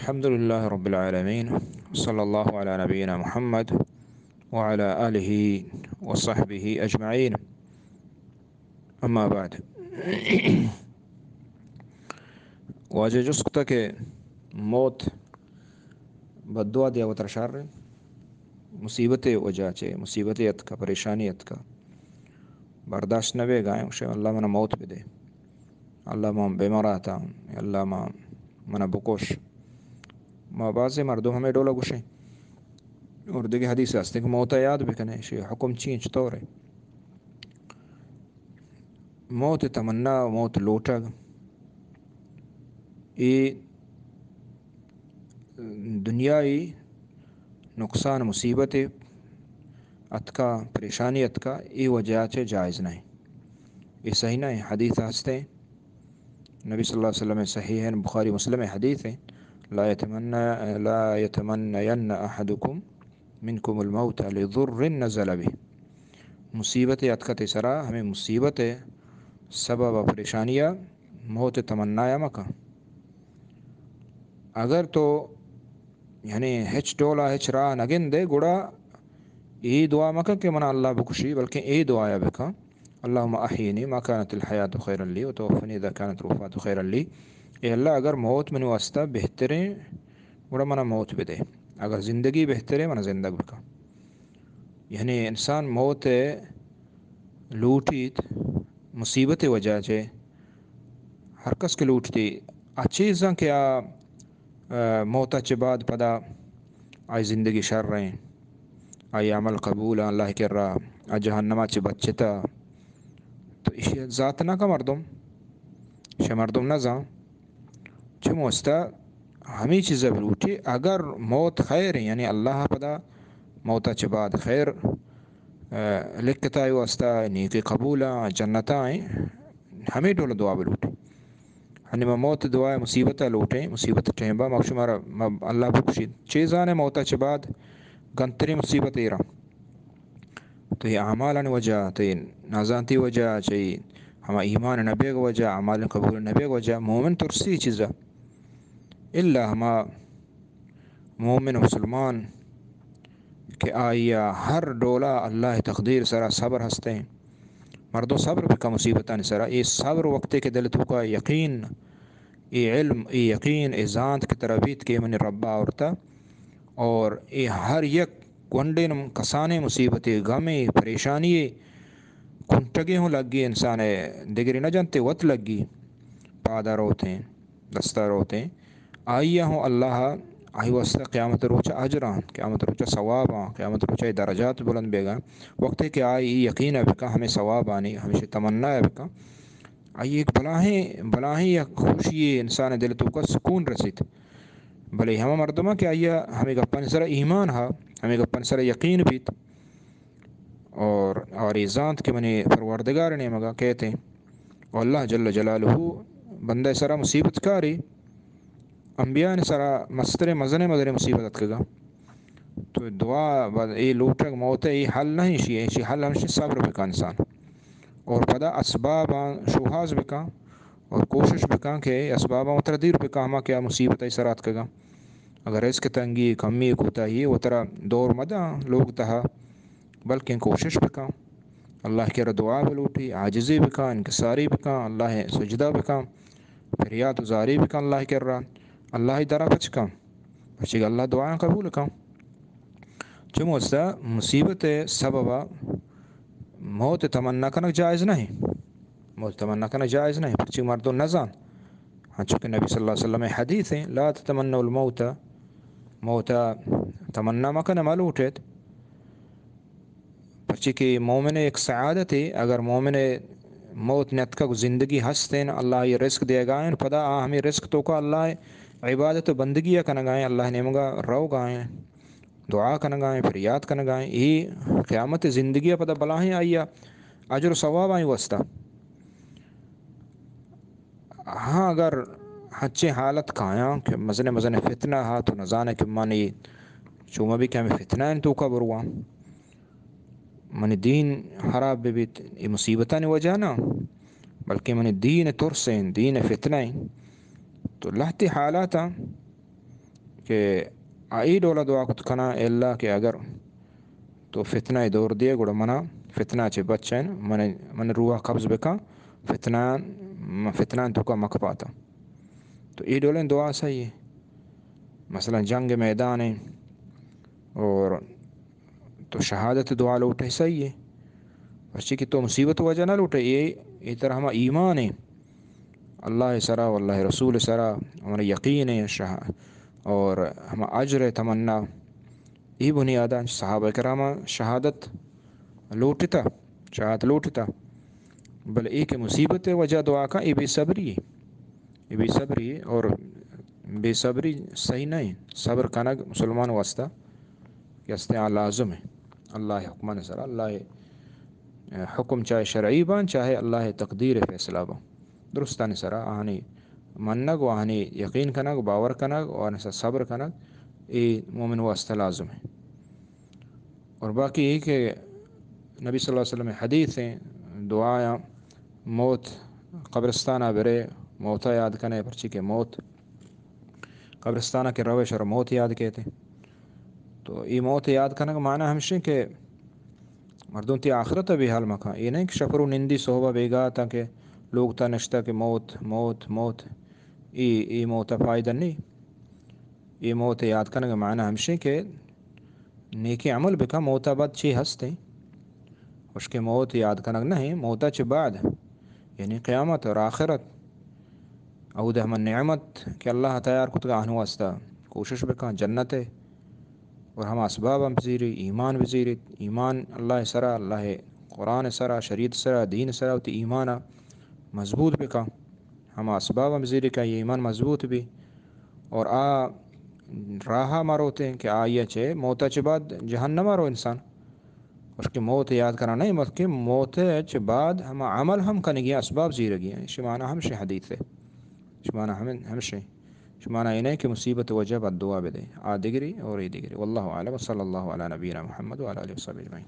الحمد لله رب العالمين، صلى الله على نبينا محمد وعلى آله وصحبه أجمعين. أما بعد. واجہ جست کتہ کہ موت بددعا دیا وترا شر، مصیبت وجہ چہ، مصیبت اتکا، پریشانی اتکا، برداشت نہ بیگا ایں، گوشے اللہ منا موت بدے، اللہ ما بمراتاں، اللہ ما منا بکش۔ ما بعض مردم ہمے ڈولا گوشیں۔ اور دگہ حدیث ہستیں کہ موت یاد بکنے، شی حکم چین چطور ہے؟ موت تمنا، موت لوٹگ، اے دنیائی نقصان مصیبت اتکا، پریشانی اتکا، اے وجہ چہ جائز نہیں، اے صحیح نہیں۔ حدیث ہستیں، نبی صلی اللہ علیہ وسلم صحیح ہے، بخاری مسلم حدیث ہے، لا يتمنى، لا يتمنين أحدكم منكم الموت لضر نزل به۔ مصیبت اتکا تئی سرا، ہمیں مصیبت سبب پریشانیا موت تمنایا مکن۔ اگر تو یعنی ہچ ڈولا ہچ راہ نہ گندے، گڑا اے دعا مکن کہ منا اللہ بکشی، بلکہ اے دعایا بکن، اللهم أحيني ما كانت الحياة خيرا لي وتوفني إذا كانت الوفاة خيرا لي۔ اے اللہ، اگر موت منی واسطہ بہتریں، گڑا منا موت بدے، اگر زندگی بہتریں، منا زندگ بکن۔ یعنی انسان موت لوٹیت مصیبت وجہ چہ، ہر کس کہ لوٹتی آ چیزاں کہ آ، آ، موت چہ بعد پدا آئی زندگی شر ہیں، آئی عمل قبول ہیں اللہ کرا، آ جہنم چہ بچتا، تو ایشی ذات نہ کا مردم، شے مردم نہ زان۔ چموستا ہمیں چیزا بلوٹی، اگر موت خیر ہیں، یعنی اللہ پدا موتا چہ بعد خیر، آ، لکھتا ہے واسطہ نیکی قبول ہیں، جنتا ہیں، ہمیں ڈول دعا بلوٹی۔ ہنی ما موت دعا مصیبت لوٹیں، مصیبت ٹیمبا مکشمار اللہ بکشید۔ چیزانے موتا چہ بعد گنتری مصیبت ایرا۔ تو یہ اعمالانی وجہ، تو یہ نازانتی وجہ، چہ ہما ایمان نہ بیگ وجہ، اعمال قبول نہ بیگ وجہ، مومن ترسی چیزا۔ الا ہما مومن مسلمان کہ آئیا ہر ڈولا اللہ تقدیر سرا صبر ہستیں۔ مردم صبر بکا مصیبتانی سرا۔ اے صبر وقتے کہ دل توکا یقین، اے علم، اے یقین، اے زانت کہ ترا بیت کہ منی ربا آورتا۔ اور اے ہر یک گونڈیں کسانیں مصیبتے، غمے، پریشانیے، کنٹگے ہوں لگی انسانے دگری نہ جنتے وت لگی، پادا روتیں، دستا روتیں۔ آئیا ہوں اللہ آئی واسطہ قیامت روچا اجراں، قیامت روچا ثواباں، قیامت روچا درجات بلند بیگا۔ وقتے کہ آئی یقین بکا ہمیں ثوابانی، ہمیشہ تمنا بکا۔ آئی ایک بلاہیں، بلاہیں یک خوشی انسان دل توکا سکون رسیت۔ بلے ہما مردماں کہ آئیا ہمیں گپانی سرا ایمان ہا، ہمیں گپانی سرا یقین بیت، اور آوری زانت کہ منی پروردگار نیمگا کہتے ہیں، اور اللہ جل جلالہ بندہ سرا مصیبت کاری، انبیاء سرا مستر مزن مزن مصیبت اتکگا۔ تو دعا بعد اے لوٹگ موت اے حل نہیں، شی، شی حل ہمشی صبر بکا انسان۔ اور پدا اسباباں شوہاز بکا اور کوشش بکا کہ اسباباں وترا دیر بکا، ہما کہ مصیبت ای سرا اتکگا۔ اگر رزق تنگی، کمی، کوتاہی، وترا دور مداں لوگ تہا، بلکیں کوشش بکاں، اللہ کرا دعا بلوٹی، عاجزی بکاں، انکساری بکاں، اللہ سجدہ بکاں، پریات و زاری بکاں اللہ کرا، اللہ درا پچ کاں، پرچہ کہ اللہ دعایاں قبول کاں۔ چموستا مصیبت سببا موت تمنا کنگ جائز نہیں۔ موت تمنا کنگ جائز نہیں، پرچہ مردم نزان۔ ہنچو کہ نبی صلی اللہ علیہ وسلم حدیث ہیں، لا تتمنوا الموت، موت تمنا مکن، ملوٹیت۔ پرچہ کہ مومن ایک سعادت ہے، اگر مومن موت نتکگ زندگی ہستیں، اللہ یہ رزق دیگائیں، پدا آ ہمیں رزق توکا اللہ عبادت و بندگی کنگائیں، اللہ نیمگا روگائیں، دعا کنگائیں، فریاد کنگائیں، یہ قیامت زندگی پدا بلاہیں آئی اجر و ثواب آئی واسطہ۔ ہاں، اگر ہنچیں حالت کایاں کہ مزن مزن فتنہ ہا، تو نزانے کہ من اے چوما بھی کہ ہمیں فتنہ ان توکا برواں، منی دین خراب بہ بیت، اے مصیبتانی وجہ نہ، بلکہ منی دین ترس ہیں، دین فتنہ ہیں۔ تو لہتے حالاتاں کہ آ اے ڈولا دعا کت کناں، اے اللہ کہ اگر تو فتنہ ء دور دیئے گڑا منا فتنہ چہ بچین، من، من روح قبض بکن، فتنہ، فتنہ توکا مکپاتا۔ تو اے ڈولیں دعا صحیح ہے۔ مثلاً جنگ میدان ہے اور تو شہادت دعا لوٹے، صحیح ہے۔ پرچے کہ تو مصیبت وجہ نہ لوٹے، اے، اے ترا ہما ایمان ہے اللہ سرا و اللہ رسول سرا، ہمارا یقین ہے شہ-، اور ہما اجر ہے تمنا۔ اے بنیاداں صحابہ کرام شہادت لوٹتا، شہادت لوٹتا۔ بل اے کہ مصیبت وجہ دعا کا، اے بے صبری ہے۔ اے بے صبری ہے اور بے صبری صحیح نہیں۔ صبر کنگ مسلمان واسطہ کہ ہستے آ لازم ہے۔ اللہ حکمان سرا، اللہ حکم چاہے شرعی بان، چاہے اللہ تقدیر فیصلہ بان، درستانی سرا آہانی منگ و آہانی یقین کنگ و باور کنگ و آہانی سرا صبر کنگ، اے مومن واسطہ لازم ہے۔ اور باقی یہ کہ نبی صلی اللہ علیہ وسلم حدیث ہیں، دعایاں، موت، قبرستان برے، موتا یاد کنے، پرچی کہ موت قبرستان کہ روے شر موت یاد کیتے۔ تو اے موت یاد کنگ معنی ہمشیں کہ مردم تی آخرت بھی حال مکان۔ اے نہیں کہ شپرو نندی صحبہ بیگا تاکہ لوگ تا نشتا کہ موت، موت، موت۔ اے، اے موت فائدہ نہیں۔ اے موت یاد کنگ معنی ہمشیں کہ نیکی عمل بکن، موتا بعد چی ہستیں؟ وش کہ موت یاد کنگ نہیں، موتا چہ بعد، یعنی قیامت اور آخرت، اود ہم نعمت کہ اللہ تیار کتگا آہن واسطہ کوشش بکن، جنت ہے۔ اور ہما اسباب ہم بزیری، ایمان بزیری، ایمان اللہ سرا، اللہ قرآن سرا، شریعت سرا، دین سرا، وتی ایمان مضبوط بکن۔ ہما اسباب ہم زیری کہ آئی ایمان مضبوط بی اور آ راہ مروتیں کہ آئی چہ موت چہ بعد جہنم رو انسان۔ اس کہ موت یاد کرنا نہیں، بلکہ موت چہ بعد ہما عمل ہم کنگی اسباب زیرگی ہیں۔ شمانا ہمشیں حدیث ہے۔ شمانا ہم، ہمشیں۔ شمانا یہ نہیں کہ مصیبت وجہ بد دعا بدے۔ آ دگری اور یہ دگری۔ واللہ اعلم۔ وصلی اللہ علی نبینا محمد وعلی آلہ وصحبہ اجمعین۔